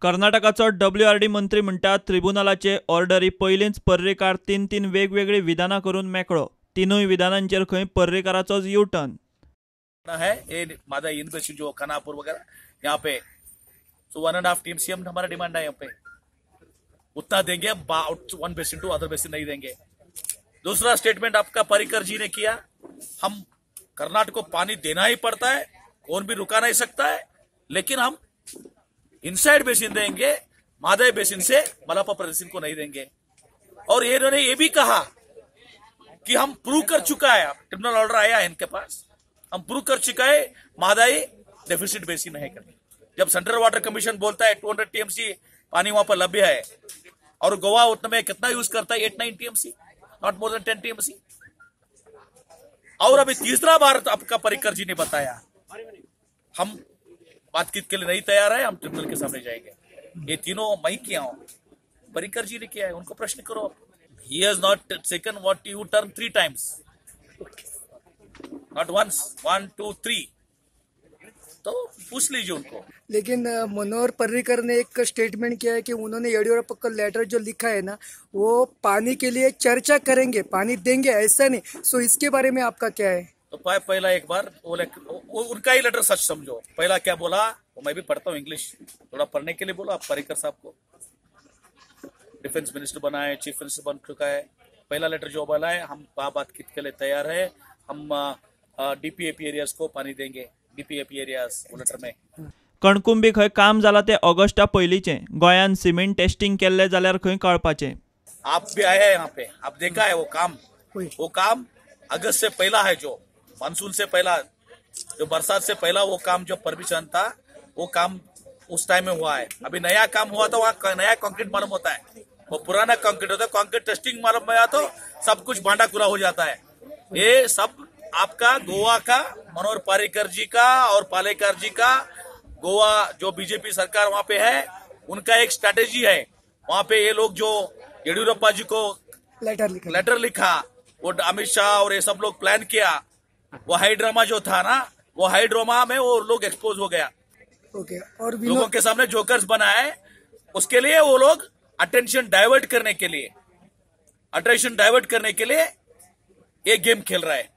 कर्नाटकाचो WRD मंत्री म्हणटा त्रिबुनालाचे ऑर्डरी पयलींच पर्रीकार 3-3 वेगवेगळी विधानां करून मेकळो. तिनूय विधानांचेर खंय पर्रीकाराचोच यू टर्न है. ये मादा इन बेसिन जो खानापुर वगैरह यहाँ पे तो 1.5 टीएमसी हमारा डिमांड है. यहाँ पे उतना देंगे, 1 बेसिन टू अदर बेसिन नहीं देंगे. दूसरा स्टेटमेंट आपका पर्रिकर जी ने किया, हम कर्नाटक को पानी देना ही पड़ता है, कौन भी रुका नहीं सकता है, लेकिन हम इनसाइड बेसिन देंगे, मादई बेसिन से मलापा बेसिन को नहीं देंगे. और इन्होंने ये भी कहा कि हम प्रूव कर चुका है, ट्रिब्यूनल ऑर्डर आया है इनके पास, हम प्रूव कर चुका है मादाई डेफिसिट बेसिन है करके. जब सेंट्रल वाटर कमीशन बोलता है 200 टीएमसी पानी वहां पर लभ्य है, और गोवा उतना में कितना यूज करता है, 8-9 TMC, not more than 10 TMC. और अभी तीसरा बार आपका पर्रिकर जी ने बताया हम बातचीत के लिए नहीं तैयार है, हम ट्रिब्यूनल के सामने जाएंगे. ये तीनों मैं किया हूं, पर्रिकर जी ने किया है, उनको प्रश्न करो. He has not taken what you turn 3 times, not once, 1 2 3. तो पूछ लीजिए उनको. लेकिन मनोहर पर्रिकर ने एक स्टेटमेंट किया है कि उन्होंने येडियुरप्पा का लेटर जो लिखा है ना, वो पानी के लिए चर्चा करेंगे, पानी देंगे ऐसा नहीं. सो इसके बारे में आपका क्या है? तो पहला एक बार वो उनका ही लेटर सच समझो. पहला क्या बोला वो मैं भी पढ़ता हूँ, इंग्लिश थोड़ा पढ़ने के लिए बोला आप पर्रिकर साहब को. डिफेंस मिनिस्टर बनाए, चीफ मिनिस्टर बन चुका है. पहला लेटर जो बोला है, हम बातचीत के लिए तैयार है, हम डीपीएपी एरियाज को पानी देंगे, डीपीएपी एरियाज वो लेटर में. कणकुंबी खंय काम जाला ते ऑगस्टा पयलींचें. गोंयान सिमेंट टेस्टिंग केल्लें जाल्यार खंय कळपाचें. आप भी आए हैं यहाँ पे, आप देखा है वो काम, वो काम अगस्त से पहला है, जो मानसून से पहला, जो बरसात से पहला वो काम जो परमिशन था वो काम उस टाइम में हुआ है. अभी नया काम हुआ तो वहाँ नया कंक्रीट मालूम होता है, वो पुराना कंक्रीट होता है. कंक्रीट टेस्टिंग मालूम में आया तो सब कुछ भांडा खुला हो जाता है. ये सब आपका गोवा का मनोहर पर्रिकर जी का और पालेकर जी का, गोवा जो बीजेपी सरकार वहाँ पे है उनका एक स्ट्रेटेजी है. वहाँ पे ये लोग जो येडियुरप्पा जी को लेटर लिखा, वो अमित शाह और ये सब लोग प्लान किया, वो हाई ड्रामा जो था ना, वो हाई ड्रामा में वो लोग एक्सपोज हो गया. ओके, और लोगों के सामने जोकर्स बनाए, उसके लिए वो लोग अटेंशन डाइवर्ट करने के लिए, अटेंशन डाइवर्ट करने के लिए ये गेम खेल रहा है.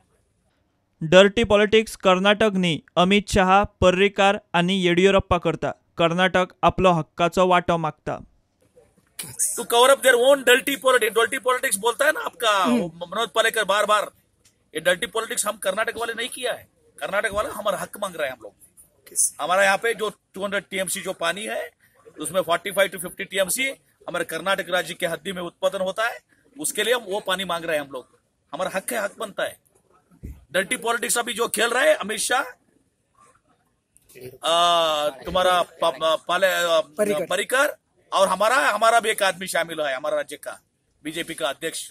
डर्टी पॉलिटिक्स कर्नाटक न्ही, अमित शाह, पर्रीकार आनी येडियुरप्पा करता. कर्नाटक आपलो हक्काचो वांटो मागता. To cover up their own dirty politics. Dirty politics बोलता है ना आपका मनोज पालेकर बार बार. ये डर्टी पॉलिटिक्स हम कर्नाटक वाले नहीं किया है. कर्नाटक वाला हमारा हक मांग रहा है. हम लोग हमारा यहाँ पे जो 200 टीएमसी जो पानी है उसमें 45 टू 50 टीएमसी हमारे कर्नाटक राज्य के हद्दी में उत्पादन होता है, उसके लिए हम वो पानी मांग रहे हैं. हम लोग हमारा हक है, हक बनता है. डर्टी पॉलिटिक्स अभी जो खेल रहे हैं अमित शाह, तुम्हारा पर्रिकर और हमारा भी एक आदमी शामिल है, हमारा राज्य का बीजेपी का अध्यक्ष,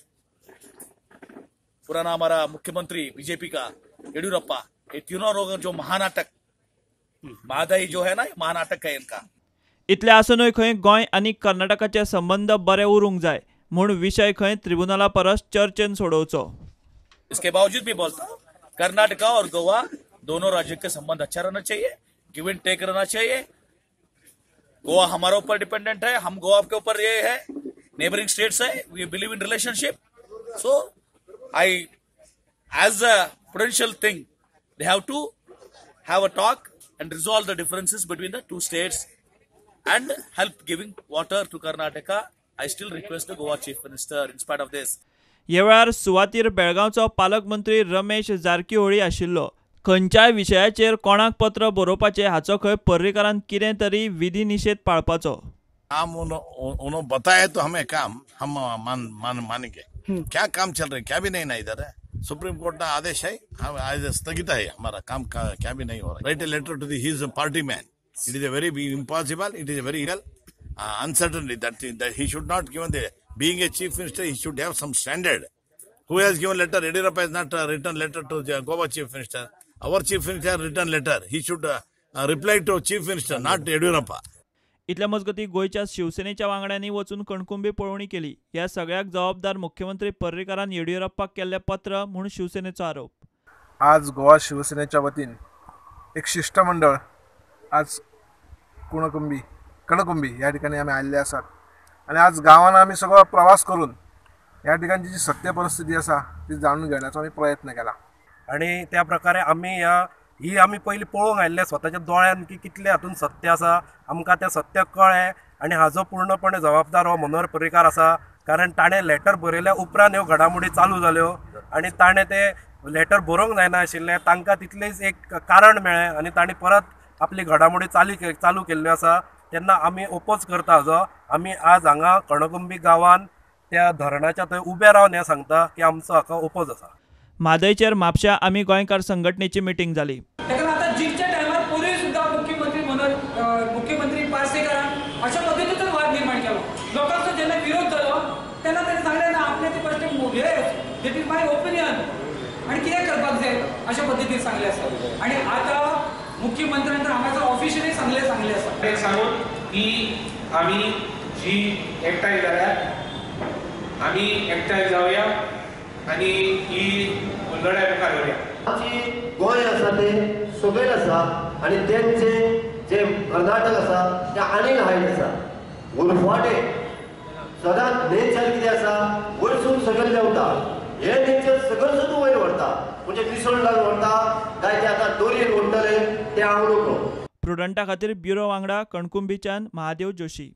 पुराना हमारा मुख्यमंत्री बीजेपी का येडियुरप्पा. ये तीनों लोग जो महानाटक महादाई जो है ना, महानाटक है इनका. इतले आसूनय खंय गोंय आनी कर्नाटकाचे संबंध बरे उरूंक जाय म्हूण विशय खंय त्रिबुनाला परस चर्चेन सोडोवचो. इसके बावजूद भी बोलता हूँ, कर्नाटका और गोवा दोनों राज्यों के संबंध अच्छा रहना चाहिए, गिव एंड टेक रहना चाहिए. गोवा हमारे ऊपर डिपेंडेंट है, हम गोवा के ऊपर ये है, नेबरिंग स्टेट्स है, we believe in relationship. So I as a potential thing they have to have a talk and resolve the differences between the two states and help giving water to Karnataka. I still request the Goa chief minister in spite of this. ह्या वेळार सुवातीर बेळगांवचो पालकमंत्री रमेश जारकीहोळी आशिल्लो. खंयच्याय विशयाचेर कोणाक पत्र बरोवपाचें हाचो खंय पर्रीकारान कितें तरी विधी निशेध पाळपाचो. काम उन्होंने बताया तो हमें काम हम मान मान मानेंगे. क्या काम चल रहा है क्या भी नहीं ना, इधर है सुप्रीम कोर्ट का आदेश है, हम आज स्थगित है हमारा काम का, क्या भी नहीं हो रहा. Write a letter to the his party man. It is a very impossible, it is a very uncertainty that he should not given the being a chief minister he should have some standard. Who has given letter? Yediyurappa has not written letter to the Goa chief minister. Our chief minister has written letter. He should reply to chief minister, not Yediyurappa. इतल्या मजगती गोंयच्या शिवसेनेच्या वांगड्यांनी वचून कणकुंबी पळोवणी केली. ह्या सगळ्याक जबाबदार मुख्यमंत्री पर्रीकारान येडियुरप्पाक केल्लें पत्र म्हूण शिवसेनेचो आरोप. आज गोवा शिवसेनेच्या वतीन एक शिष्टमंडळ आज कुणकुंबी कणकुंबी ह्या ठिकाणी आमी आयिल्ले आसात आनी आज गांवान आमी सगळो प्रवास करून ह्या ठिकाणची जी सत्य परिस्थिती आसा ती जाणून घेण्याचो आमी प्रयत्न केला. आनी त्या प्रकारे आमी ही आमी पयलीं पळोवंक आयिल्ले स्वताच्या दोळ्यान की कितले हातून सत्य आसा. आमकां तें सत्य कळ्ळें आनी हाजो पूर्णपणे जबाबदार हो मनोहर पर्रीकार आसा, कारण ताणें लेटर बरयल्या उपरांत ह्यो घडामोडी चालू जाल्यो आनी ताणें तें लेटर बरोवंक जायना आशिल्लें. तांकां तितलेंच एक कारण मेळ्ळें आनी तांणी परत आपली घडामोडी चालू केल्ल्यो आसा. तेन्ना आमी ओपोज करता हाजो. आमी आज हांगा कणकुंबी गांवान त्या धरणाच्या थंय उबे रावन हें सांगता की आमचो हाका ओपोज आसा. म्हादयचेर म्हापश्यां आमी गोंयकार संघटनेची मिटींग जाली. ताका आतां जितच्या टायमार पोरूय सुद्दां मुख्यमंत्री मुख्यमंत्री पार्सेकारान अशा पद्दतीचो वाद निर्माण केलो. लोकांचो जेन्ना विरोध जालो तेन्ना ताणें सांगलें ना आपलें तें first that is my opinion आनी कितें करपाक जाय अशा पद्दतीन सांगलें आसा. आनी आतां मुख्यमंत्र्यान तर हांगासर ऑफिशियली सांगलें आसा. एक सांगून की आमी जी एकठांय जाल्या आमी एकठांय जावया आनी ही लढाय मुखार व्हरया. आमची गोंय आसा तें सकयल आसा आनी तेंचे जे कर्नाटक आसा तें आनीक हायट आसा. उरफाटें सदांच नेचर कितें आसा वयरसून सकयल देंवता, हे नेचर सकयल सुद्दां वयर व्हरता, म्हणजे निसणलान व्हरता काय ते आतां दोरयेन ओडटले तें हांव नको. प्रुडंटा खातीर ब्युरो वांगडा कणकुंबीच्यान महादेव जोशी.